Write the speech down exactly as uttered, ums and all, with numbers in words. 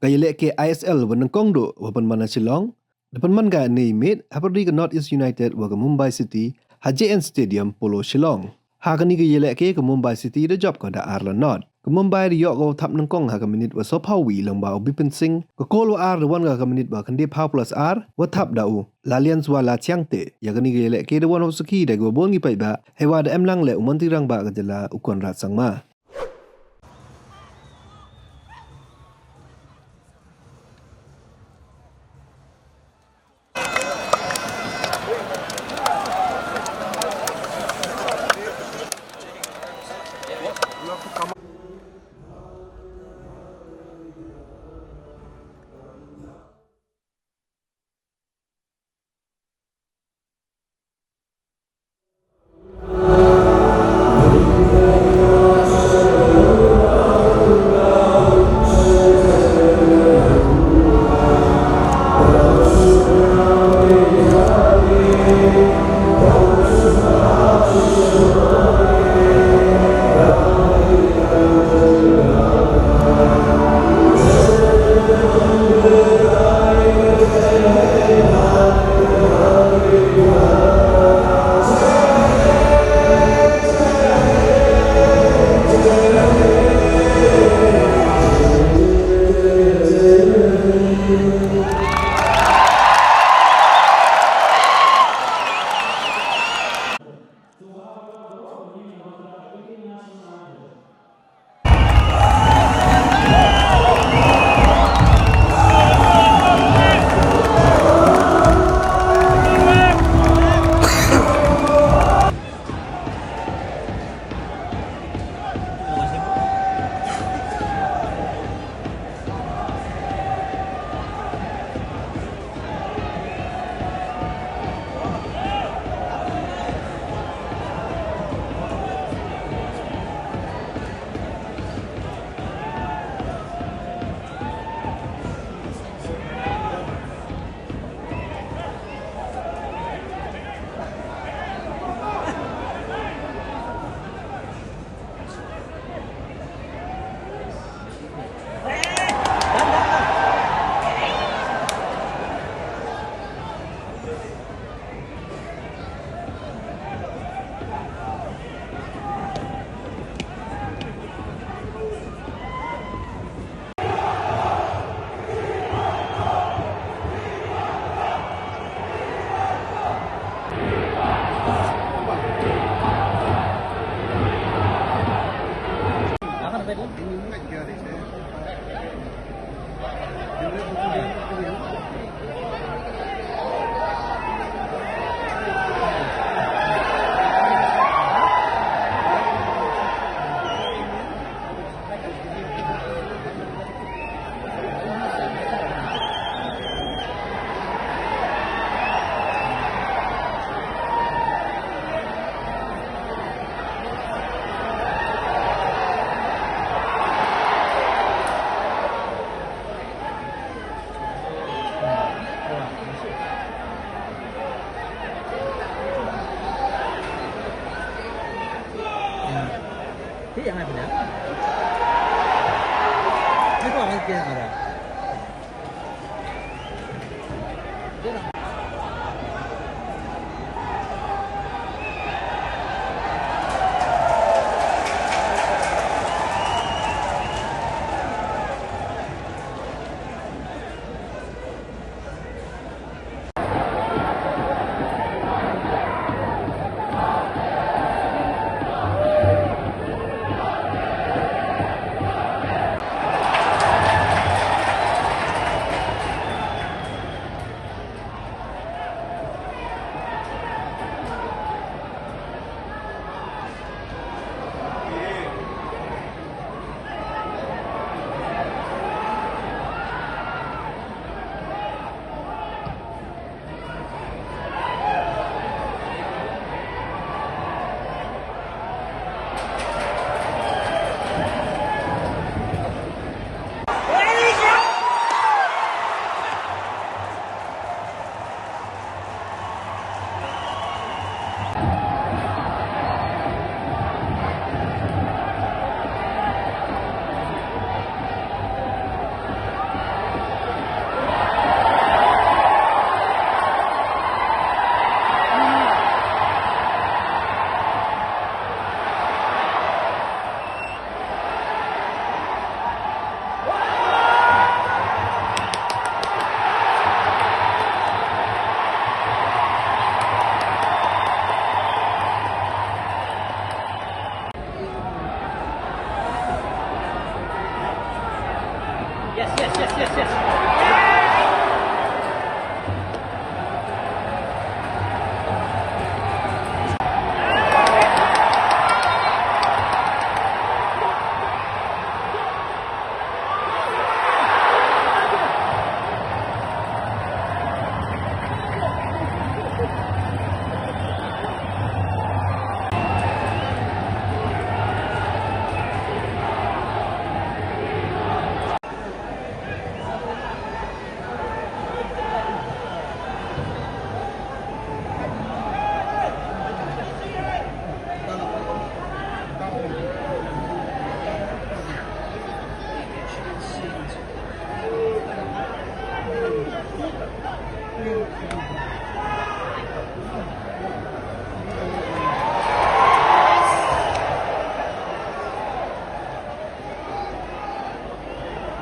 Ka yalehke I S L wa nyngkong duh wa pynman ha Shillong da pynman ka ynne i miet hapyrdi ka North East United wa ka Mumbai City ha J N Stadium, Polo, Shillong. Ha kani ka yalehke ka Mumbai City da jop ka da ar la not. Ka Mumbai da yoh ka wa thap nyngkong ha ka minit wa sawphaw wi lyngba u Bipin Singh. Ka kol wa ar da wan ka ha ka minit wa khyndai phaw plus ar wa thap da u Lalianswala Chiangte. Ya kani ka yalehke da wan u sakhi da ki wa bun ki paidbah heiwa da em lang leh u Montri Rangbah ka jylla u Conrad Sangma.